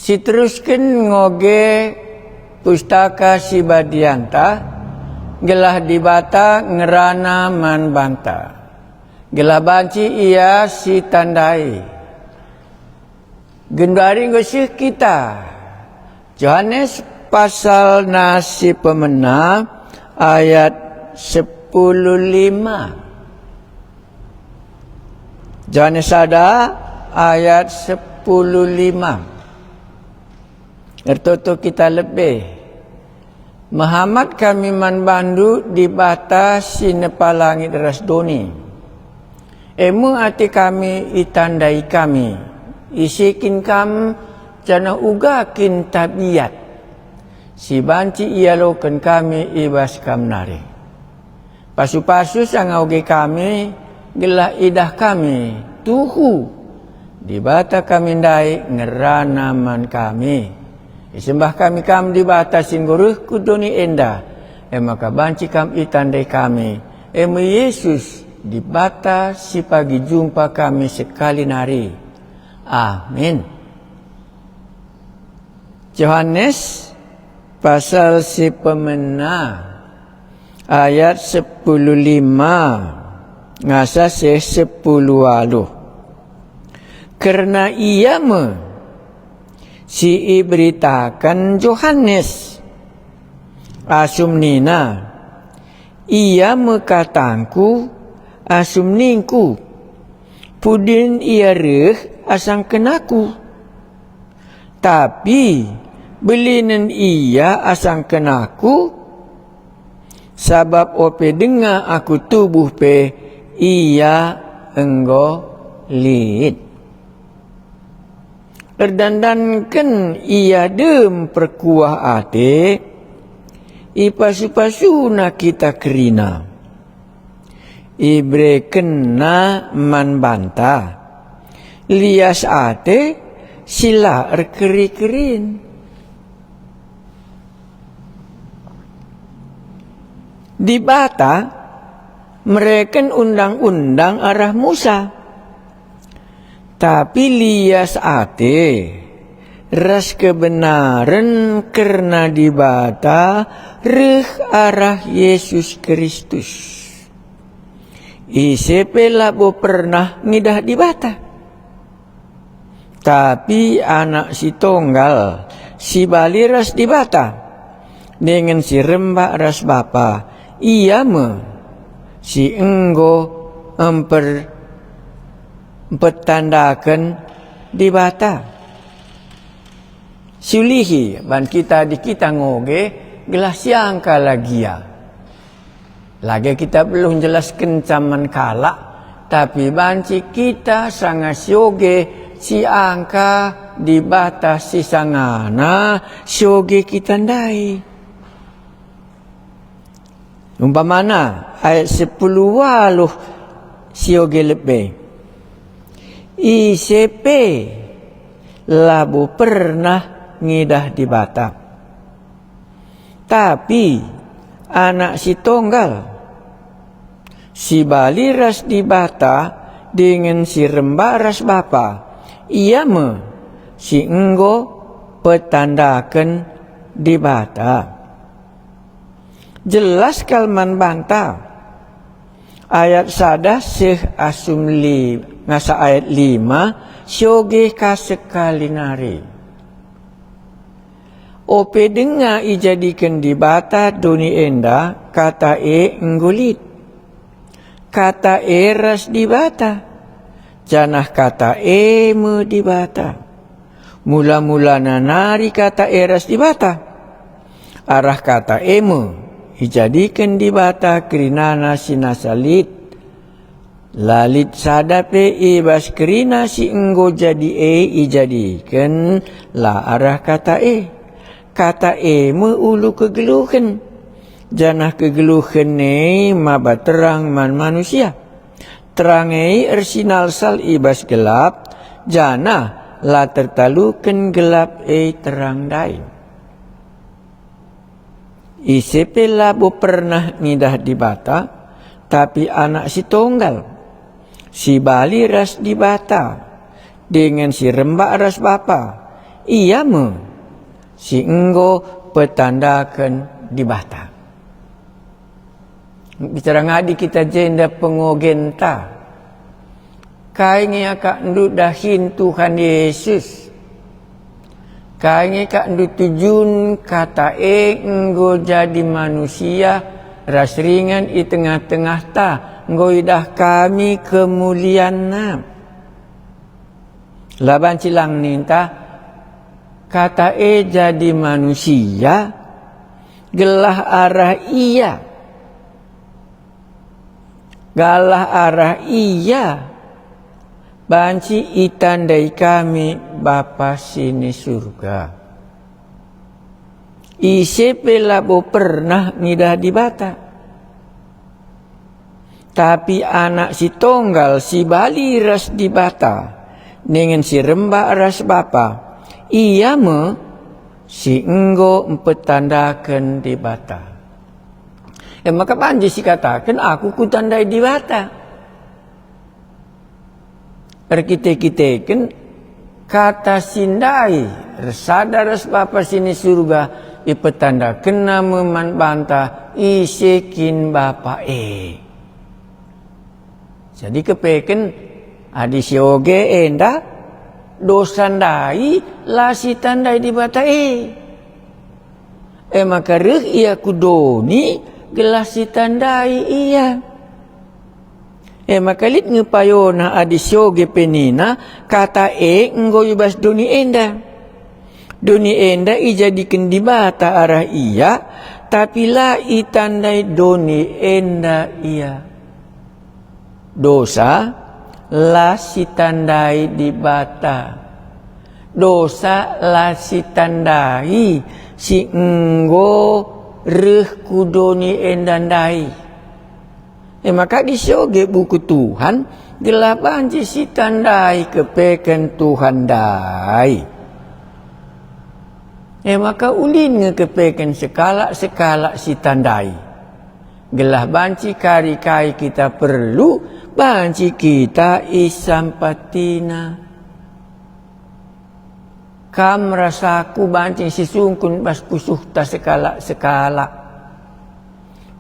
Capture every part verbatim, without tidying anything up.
Siterusken ngoge Pustaka Si Badianta, gelah Dibata ngerana man banta, gelah banci Ia sitandai. Genduari enggo seh kita. Johanes pasalna si pemena ayat sepuluh lima. Johanes sada ayat sepuluh lima. Ertoto kita lebe. Mehamat kami man bandu, Dibata si nepa langit ras doni. E me ate kami itandai kami, ise kin kam, janah uga kin tabiat si banci ialoken kami i bas kam nari. Pasu-pasu sanga uge kami, gelah idah kami tuhu Dibata kami ndai ngerana man kami. Isembah kami Kam Dibata si enggo reh ku doni enda, e maka banci Kam itandai kami, e me Yesus, Dibata si pagi jumpa kami sekali nari. Amin. Johanes pasal si pemena ayat sepuluh lima ngasa seh sepuluh waluh. Kerna ia me si iberitaken Johanes, asum nina, "Ia me katangku," asum ningku, "Pudin ia reh asangken aku." Tapi belinen ia asangken aku, sabap ope denga aku tubuh pe ia enggo lit. Erdandanken ia dem perkuah ate, ipasu-pasuna kita kerina. IberekenNa man banta lias ate si la erkeri-kerin. Dibata mereken undang-undang arah Musa. Tapi lias ate ras kebenaren kerna Dibata reh arah Yesus Kristus. Ise pe labo pernah ngidah Dibata. Tapi Anak si Tonggal si bali ras Dibata, dingen si rembak ras Bapa, Ia me si enggo emper-, mpetandaken Dibata. Siulihi ban kita adi kita ngoge gelah siangka la gia. Lage kita beluh njelaskenca man kalak, tapi banci kita sanga sioge siangka Dibata sisangana sioge kita ndai. Umpamana ayat sepuluh waluh sioge lebe, "Ise pe labo pernah ngidah Dibata." Tapi Anak si Tonggal, si bali ras Dibata dingen si rembak ras Bapa, Ia me si enggo petandaken Dibata. Jelas kal man banta. Ayat sada seh asum li-, ngasa ayat lima, sioge ka sekali nari. Ope denga ijadiken Dibata doni enda, Kata e enggo lit. Kata e ras Dibata, janah Kata e me Dibata. Mula-mulana nari Kata e ras Dibata. Arah Kata e me ijadiken Dibata kerinana si nasa lit. La lit sada pe i bas kerina si enggo jadi e ijadiken la arah Kata e. Kata e me ulu kegeluhen, janah kegeluhen e maba terang man manusia. Terang e ersinalsal i bas gelap, janah la tertaluken gelap e terang ndai. Ise pe labo pernah ngidah Dibata, tapi Anak si Tonggal, si bali ras Dibata, dingen si rembak ras Bapa, Ia me si enggo petandaken Dibata. Bicara ngadi kita jenda pengogenta. Kai nge akapndu dahin Tuhan Yesus? Kai nge akapndu tujun Kata e enggo jadi manusia ras ringan i tengah-tengahta, enggo idah kami kemulianNa? La banci lang ninta, Kata e jadi manusia, gelah arah Ia, gelah arah Ia banci itandai kami Bapa si ni Surga. Ise pe labo pernah ngidah Dibata. Tapi Anak si Tonggal si bali ras Dibata, dingen si rembak ras Bapa, Ia me si enggo mpetandaken Dibata. E maka banci sikataken, "Aku kutandai Dibata." Erkite-kiteken Kata si ndai ersada ras Bapa si ni Surga, ipetandakenNa me man banta ise kin Bapa e. Jadi kepeken adi sioge enda, dosa ndai la sitandai Dibata e. E maka reh Ia ku doni gelah sitandai Ia. E maka lit nge payona adi sioge pe nina, "Kata e enggo i bas doni enda." Doni enda ijadiken Dibata arah Ia, tapi la itandai doni enda Ia. Dosa la sitandai Dibata. Dosa la sitandai si enggo reh ku doni enda ndai. E maka adi sioge buku Tuhan, gelah banci sitandai kepeken Tuhan ndai. E maka ulin nge kepeken sekalak-sekalak sitandai. Gelah banci kari kai kita perlu, banci kita isampatina. Kam ras aku banci sisungkun bas pusuhta sekalak-sekalak.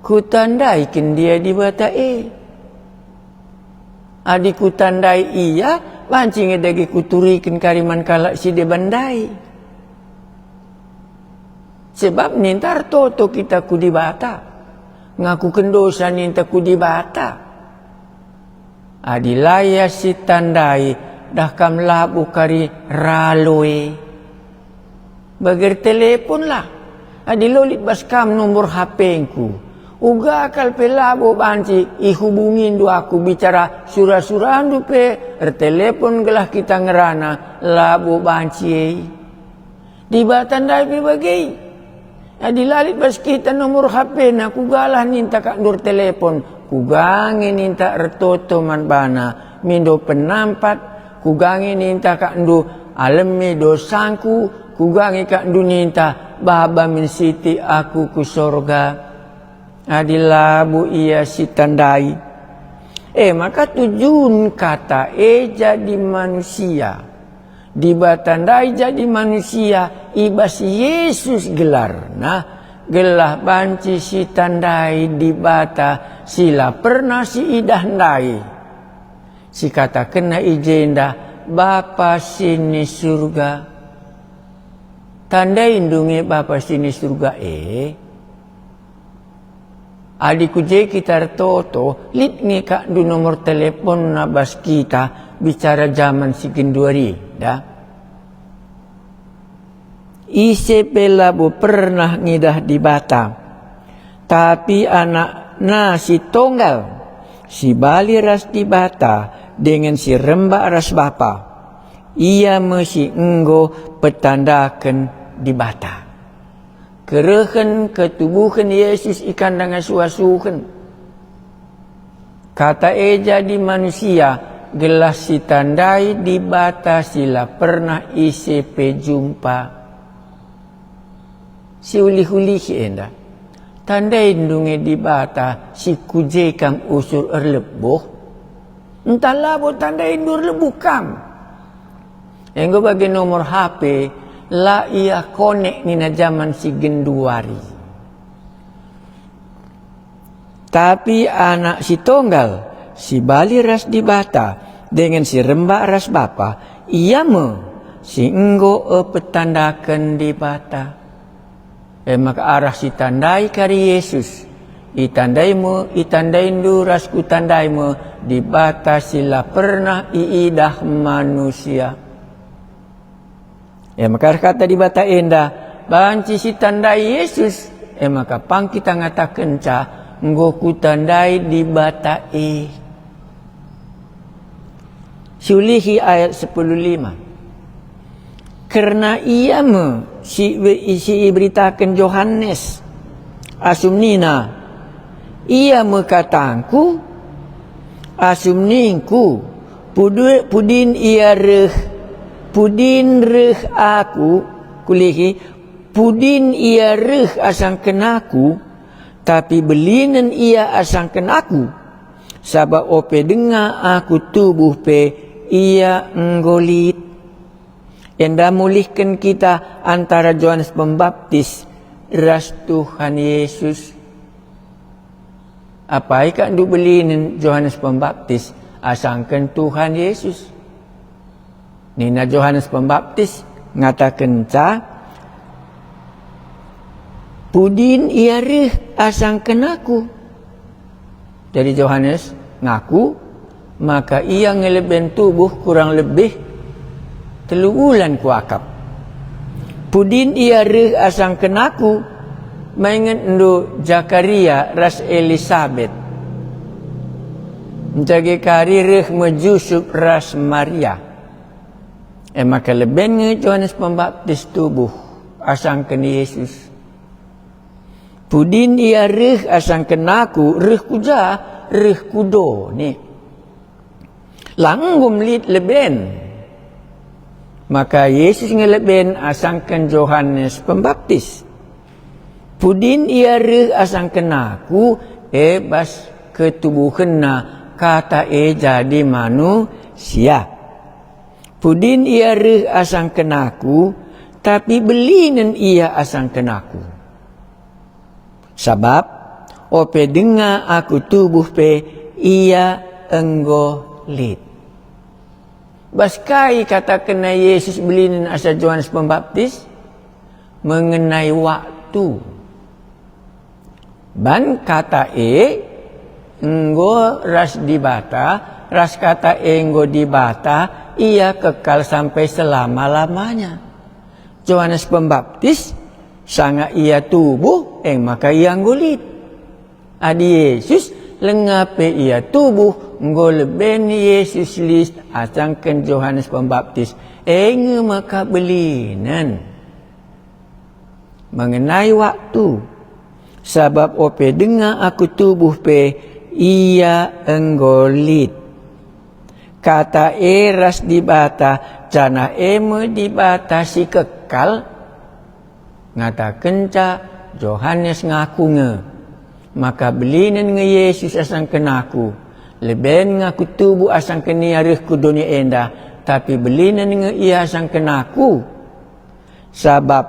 Kutandaiken ndia Dibata e? Adi kutandai Ia, banci nge dage kuturiken kari man kalak si deban ndai. Sebab ninta ertoto kita ku Dibata, ngakuken dosa ninta ku Dibata. Adi la Ia sitandai, dah kam labo kari ralo e. Bage erteleponlah. Adi la lit bas kam nomor H P-ngku, uga kal pe labo banci ihubungindu aku bicara sura-surandu pe ertelepon gelah kita ngerana, labo banci e. Dibata ndai pe bage. Adi la lit bas kita nomor H P-na, kugalah ninta akapndu ertelepon, kuga nge ninta ertoto man baNa, mindo penampat, kuga nge ninta akapndu alemi dosangku, kuga nge akapndu ninta, "Baba min sitik aku ku sorga." Adi labo Ia sitandai. E maka tujun Kata e jadi manusia. Dibata ndai jadi manusia i bas Yesus gelarNa, gelah banci sitandai Dibata si la pernah siidah ndai. SikatakenNa i jenda, "Bapa si ni Surga." Tandaindu nge Bapa si ni Surga e? Adi ku je kita ertoto, lit nge akapndu nomor teleponna bas kita bicara jaman si genduari, da? Ise pe labo pernah ngidah Dibata, tapi AnakNa si Tonggal, si bali ras Dibata dingen si rembak ras Bapa. Ia me si enggo petandaken Dibata. Kerehen ketubuhen Yesus i kandang asu-asuhen. Kata e jadi manusia, gelah sitandai Dibata si la pernah ise pe jumpa. Siulih-ulih enda. Tandaindu nge Dibata si ku je kam usur erlebuh? Ntah labo tandaindu erlebuh kam? Enggo bage nomor H P, La ia konek nina jaman si genduari. Tapi Anak si Tonggal, si bali ras Dibata, dingen si rembak ras Bapa, Ia me si enggo ipetandaken Dibata. E maka arah si tandai kari Yesus, itandai me, itandaindu ras kutandai me Dibata si la pernah iidah manusia. E maka arah kata Dibata enda banci sitandai Yesus, e maka pang kita ngatakenca, "Enggo kutandai Dibata e." Siulihi ayat sepuluh lima. Kerna Ia me si, si iberitaken Johanes, asum nina, "Ia me katangKu." Asum ningku, "Pudu-, pudin Ia reh, pudin reh Aku?" Kulihi, "Pudin Ia reh asangken Aku, tapi belinen Ia asangken Aku, sabap ope denga Aku tubuh pe Ia enggo lit." Enda mulihken kita antara Johanes Pembaptis ras Tuhan Yesus. Apai kak ndu belinen Johanes Pembaptis asangken Tuhan Yesus? Nina Johanes Pembaptis, ngatakenca, "Pudin Ia reh asangken Aku?" Jadi Johanes ngaku maka ia nge leben tubuh kurang lebih telu bulan kuakap. "Pudin Ia reh asangken Aku?" Maingetndu Jakaria ras Elisabet. Ntage kari reh me Jusup ras Maria. E maka leben nge Johanes Pembaptis tubuh asangken Yesus. "Pudin Ia reh asangken Aku, reh ku ja? Reh ku doni. La enggo lit leben." Maka Yesus nge leben asangken Johanes Pembaptis. "Pudin Ia reh asangken Aku?" E bas ketubuhenNa Kata e jadi manusia. "Pudin Ia reh asangken Aku, tapi belinen Ia asangken Aku. Sabap ope denga Aku tubuh pe Ia enggo lit." Bas kai ikatakenna Yesus belinen asa Johanes Pembaptis? Mengenai waktu. Ban Kata e enggo ras Dibata, ras Kata e enggo Dibata, Ia kekal sampai selama-lamanya. Johanes Pembaptis, sanga ia tubuh, e maka ia enggo lit. Adi Yesus, langa pe ia tubuh, enggo leben Yesus lit asangken Johanes Pembaptis, e nge maka belinen. Mengenai waktu, sabap ope denga Aku tubuh pe, Ia enggo lit. Kata e ras Dibata, janah e me Dibata si kekal. Ngatakenca Johanes ngaku nge, maka belinen nge Yesus asangken Aku. Leben nge Aku tubuh asangken Ia reh ku doni enda, tapi belinen nge Ia asangken Aku. Sabap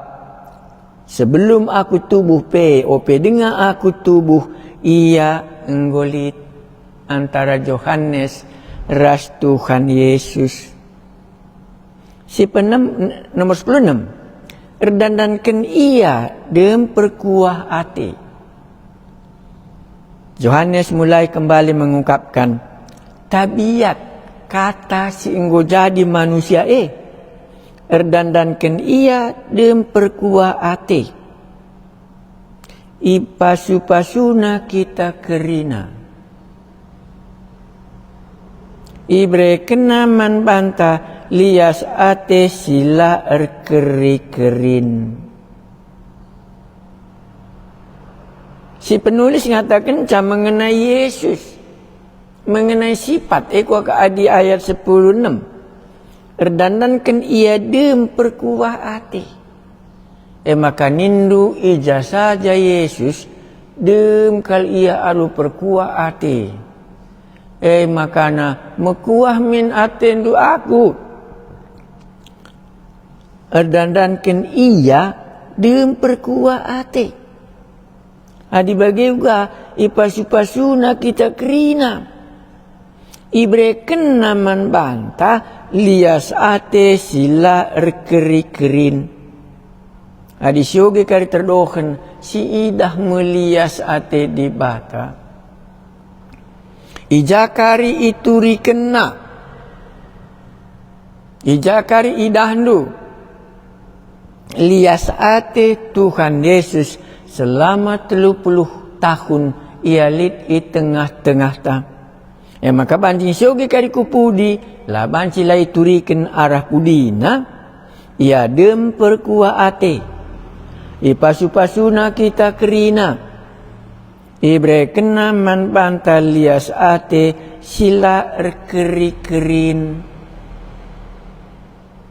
sebelum Aku tubuh pe, ope denga Aku tubuh, Ia enggo lit antara Johanes ras Tuhan Yesus. Si penem, nomor sepuluh enem. Erdandanken Ia dem perkuah ate. Johanes mulai kembali mengungkapkan tabiat Kata si enggo jadi manusia e. Erdandanken Ia dem perkuah ate. Ipasu-pasuNa kita kerina. IberekenNa man banta lias ate si la erkeri-kerin. Si penulis ngatakenca mengenai Yesus, mengenai sipat, e kuakap adi ayat sepuluh enem. Erdandanken Ia dem perkuah ate. E maka nindu i ja saja Yesus, dem kal Ia alu perkuah ate. E makana mekuah min atendu Aku. Erdandanken ia dem perkuah ate. Adi bage uga ipasu-pasuna kita kerina. Iberekenna man banta lias ate si la erkeri-kerin. Adi sioge kari terdohen, siidah me lias ate Dibata. I ja kari iturikenna, i ja kari idahndu lias ate Tuhan Yesus selama telu puluh tahun Ia lit i tengah-tengahta. E maka banci sioge kari ku pudi, la banci la ituriken arah pudina, Ia dem perkuah ate. Ipasu-pasuna kita kerina. Iberekenna man banta lias ate si la erkeri-kerin.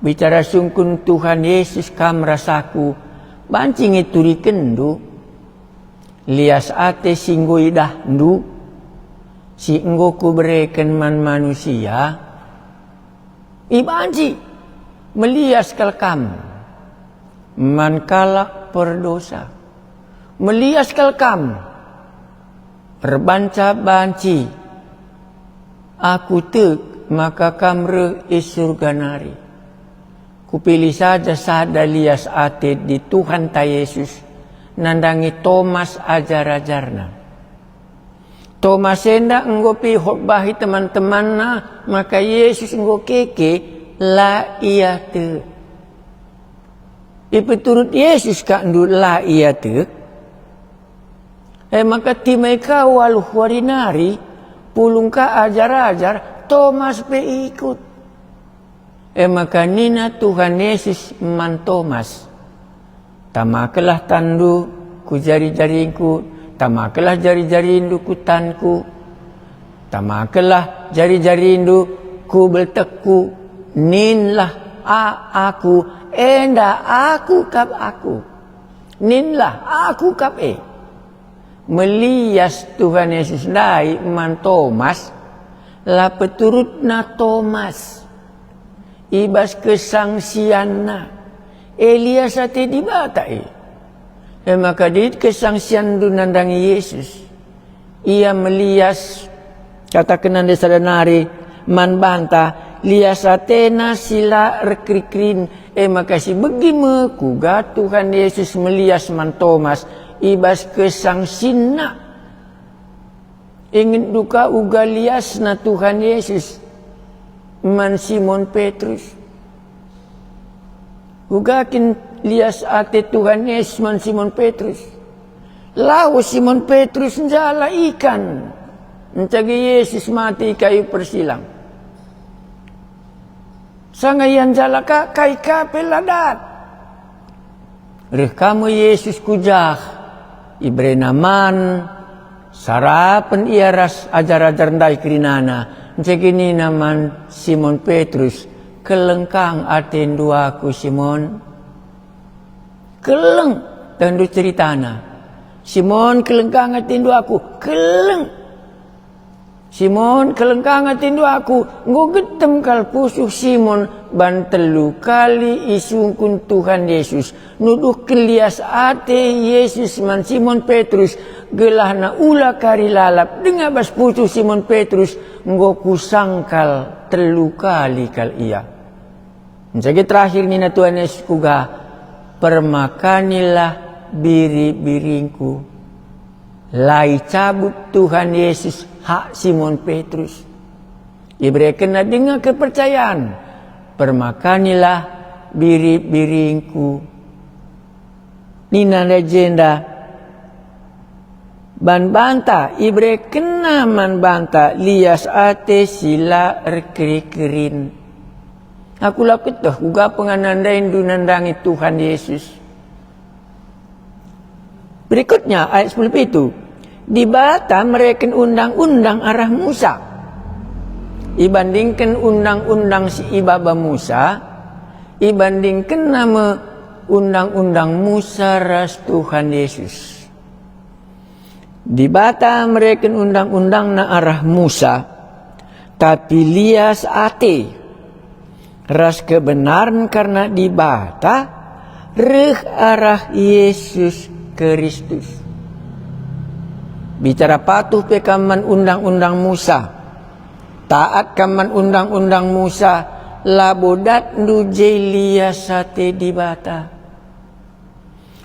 Bicara sungkun Tuhan Yesus kam ras aku, banci nge turikenndu lias ate si enggo idahndu, si enggo kubereken man manusia? Ibanci melias kal kam man kalak perdosa. Melias kal kam erbanca banci. Aku tek maka kam reh i Surga nari. Kupilih saja sada lias ate di Tuhanta Yesus nandangi Tomas ajar-ajarNa. Tomas enda enggo pe ihotbahi teman-temanna maka Yesus enggo keke, la ia tek. Ipeturut Yesus ka ndu la ia tek? E maka timai ka waluh wari nari, pulung ka ajar-ajar, Tomas pe ikut. E maka nina Tuhan Yesus man Tomas, "Tamakenlah tanndu ku jari-jaringKu, tamakenlah jari-jarindu ku tanKu, tamakenlah jari-jarindu ku beltekKu, ninlah a Aku, enda Aku kap Aku. Ninlah Aku kap e." Melias Tuhan Yesus ndai man Tomas, la peturutna Tomas i bas kesangsianna. E lias ate Dibata e. E maka lit kesangsianndu nandangi Yesus. Ia melias, katakenna ndai sada nari man banta, lias atena si la erkeri-kerin. E maka sibegi me kuga Tuhan Yesus melias man Tomas i bas kesangsinna. Ingetndu ka uga liasna Tuhan Yesus man Simon Petrus? Uga kin lias ate Tuhan Yesus man Simon Petrus? Lawes Simon Petrus njala ikan, ncagi Yesus mate i kayu persilang. Sanga ia njala ka, kai ka pe la dat. Reh ka me Yesus ku jah, ibereNa man, sarapen Ia ras ajar-ajar ndai kerinana, ncegi nina man Simon Petrus, "Keleng kang atendu Aku, Simon?" Keleng, tehndu ceritana. "Simon, keleng kang atendu Aku?" Keleng. "Simon, keleng kang atendu Aku?" Enggo getem kal pusuh Simon ban telu kali isungkun Tuhan Yesus. Nuduhken lias ate Yesus man Simon Petrus, gelahna ula kari lalap denga bas pusuh Simon Petrus, "Enggo kusangkal telu kali kal Ia." Ncagi terakhir nina Tuhan Yesus kuga, "Permakanilah biri-biringKu." La icabut Tuhan Yesus hak Simon Petrus. IberekenNa denga kepercayan, "Permakanilah biri-biringKu." Nina ndai jenda, "Ban banta iberekenNa man banta lias ate si la erkeri-kerin." Aku la keteh uga penganandaindu nandangi Tuhan Yesus. Berikutnya, ayat sepuluh pitu, Dibata mereken undang-undang arah Musa. Ibandingken undang-undang si ibaba Musa, ibandingkenna me undang-undang Musa ras Tuhan Yesus. Dibata mereken undang-undangna arah Musa, tapi lias ate. ras kebenaren kerna Dibata reh arah Yesus Kristus. Bicara patuh pe kam man Undang-undang Musa, taat kam man Undang-undang Musa, labo datndu je lias ate Dibata.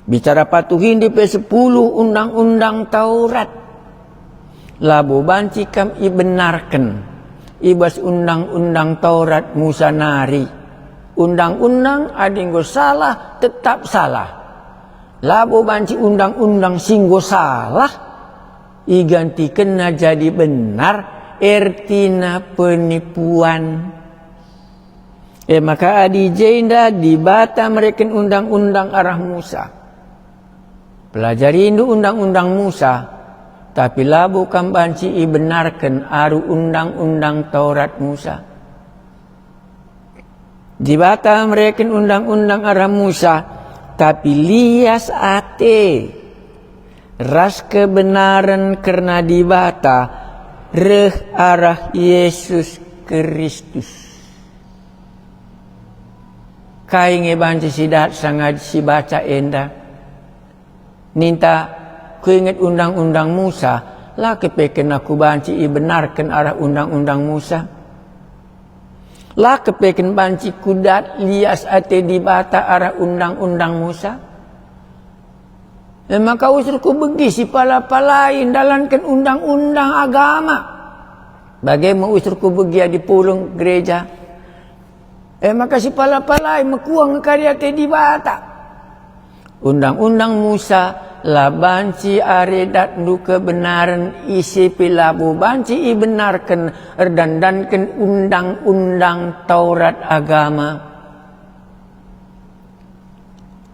Bicara patuhindu pe sepuluh Undang-undang Taurat, labo banci kam ibenarken i bas Undang-undang Taurat Musa nari. Undang-undang adi enggo salah, tetap salah. Labo banci undang-undang si enggo salah igantikenna jadi benar, ertina penipuan. E maka adi jenda Dibata mereken Undang-undang arah Musa. Pelajarindu Undang-undang Musa, tapi labo kam banci ibenarken alu Undang-undang Taurat Musa. Dibata mereken Undang-undang arah Musa, tapi lias ate ras kebenaren kerna Dibata reh arah Yesus Kristus. Kai nge banci si dat sanga sibaca enda? Ninta, "Kuinget Undang-undang Musa, la kepeken aku banci ibenarken arah Undang-undang Musa. La kepeken banci kudat lias ate Dibata arah Undang-undang Musa." E maka usur kubegi sipala-palai ndalanken undang-undang agama. Bage me usur kubegi adi pulung gereja. E maka sipala-palai mekuah nge kari ate Dibata. Undang-undang Musa la banci aredatndu kebenaren, ise pe labo banci ibenarken erdandanken undang-undang Taurat agama.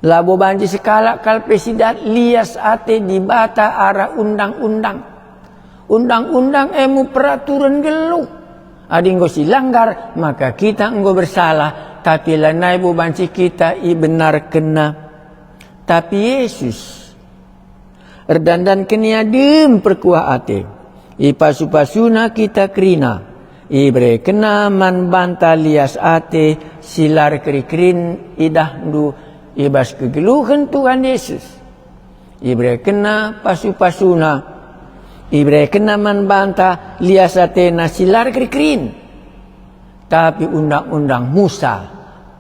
Labo banci sekalak kal pe si dat lias ate Dibata arah undang-undang. Undang-undang e me peraturen nggeluh. Adi enggo silanggar, maka kita enggo bersalah, tapi lanai bo banci kita ibenarkenna. Tapi Yesus erdandanken ia dem perkuah ate. Ipasu-pasuna kita kerina. IberekenNa man banta lias ate si la erkeri-kerin idahndu i bas kegeluhen Tuhan Yesus. IberekenNa pasu-pasuNa. IberekenNa man banta lias ateNa si la erkeri-kerin. Tapi Undang-undang Musa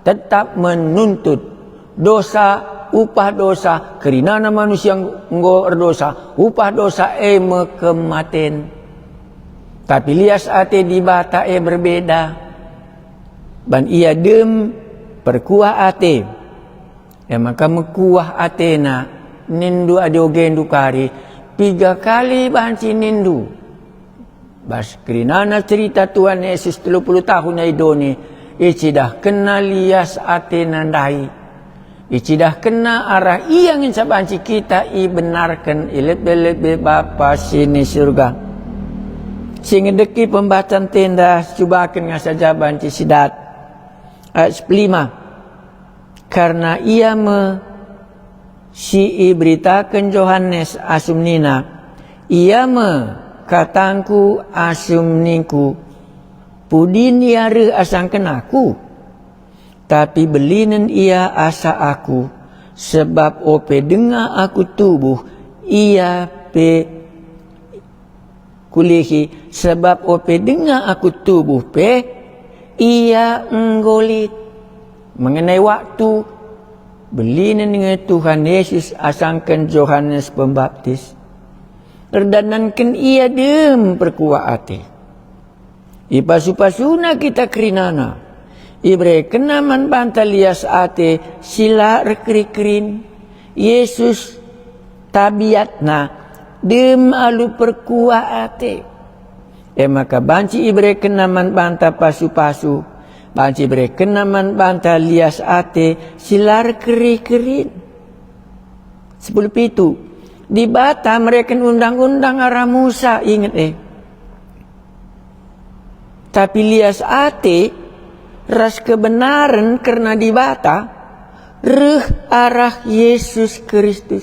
tetap menuntut dosa, upah dosa, kerinana manusia enggo erdosa, upah dosa e me kematen. Tapi lias ate Dibata e berbeda. Ban ia dem perkuah ate. E maka mekuah atena, nindu adi ogendu kari, piga kali banci nindu. Bas kerinana cerita Tuhan Yesus telu puluh tahun ia i doni, icidahkenNa lias atena ndai. IcidahkenNa arah ia ngenca banci kita ibenarken i lebe-lebe Bapa si ni Surga. Si ngedeki pembacan tenda, cubaken nga saja banci si dat. Ayat sepuluh lima. Karna ia me si iberitaken Johanes asum nina, "Ia me katangku asum ningku, 'Pudin ia reh asangken aku?' Tapi belinen ia asa aku, sebab ope denga aku tubuh, ia pe kulihi, sebab ope denga aku tubuh pe, ia enggo lit." Mengenai waktu, belinen nge Tuhan Yesus asangken Johanes Pembaptis. Erdandanken ia dem perkuah ate. Ipasu-pasuna kita kerinana. Iberekenna man banta lias ate si la erkeri-kerin. Yesus tabiatna dem alu perkuah ate. E maka banci iberekenna man banta pasu-pasu, banci iberekenna man banta lias ate si la erkeri-kerin. Sepuluh pitu. Dibata mereken undang-undang arah Musa, inget e. Tapi lias ate ras kebenaren kerna Dibata reh arah Yesus Kristus.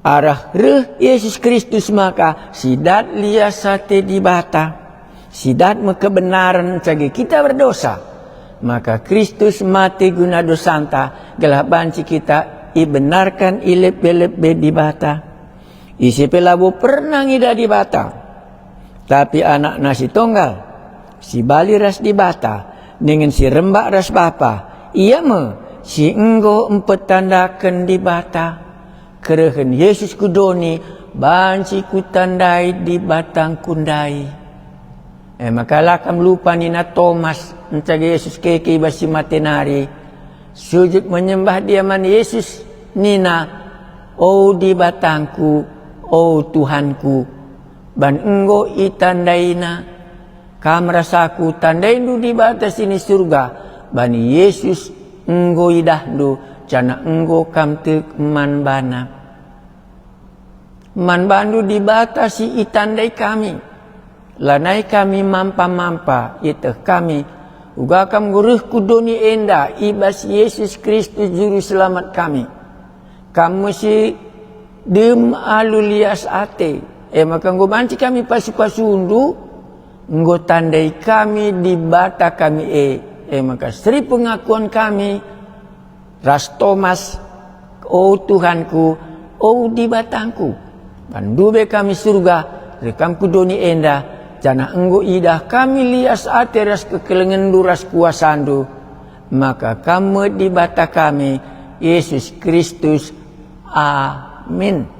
Arah reh Yesus Kristus maka si dat lias ate Dibata, si dat me kebenaren cage kita berdosa. Maka Kristus mate guna dosanta, gelah banci kita ibenarkan i lebe-lebe Dibata. Ise pe labo pernah ngidah Dibata. Tapi AnakNa si Tonggal, si bali ras Dibata, dingen si rembak ras Bapa, Ia me si enggo mpetandaken Dibata. Kerehen Yesus ku doni banci kutandai Dibatangku ndai. E maka la kam lupa nina Tomas, nca Jesus keke i bas si mate nari, sujud menyembah dia man Jesus nina, "O Dibatangku, o Tuhanku, ban enggo itandaina Kam ras aku tandaindu Dibata si ni Surga, bani Jesus enggo idahndu, janah enggo kam tek man baNa." Man baNdu Dibata si itandai kami. Lanai kami mampa-mampa, ieteh kami, uga Kam enggo reh ku doni enda i bas Jesus Kristus Juru Selamat kami. Kam me si dem alu lias ate, e maka enggo banci kami pasu-pasuNdu, enggo tandai kami Dibata kami e, e maka seri pengakuan kami ras Tomas, "O Tuhanku, o Dibatangku." Bandu be kami Surga, reh Kam ku doni enda, janah enggo idah kami lias ate ras kekelengenNdu ras kuasaNdu, maka Kam me Dibata kami, Jesus Kristus. Amin.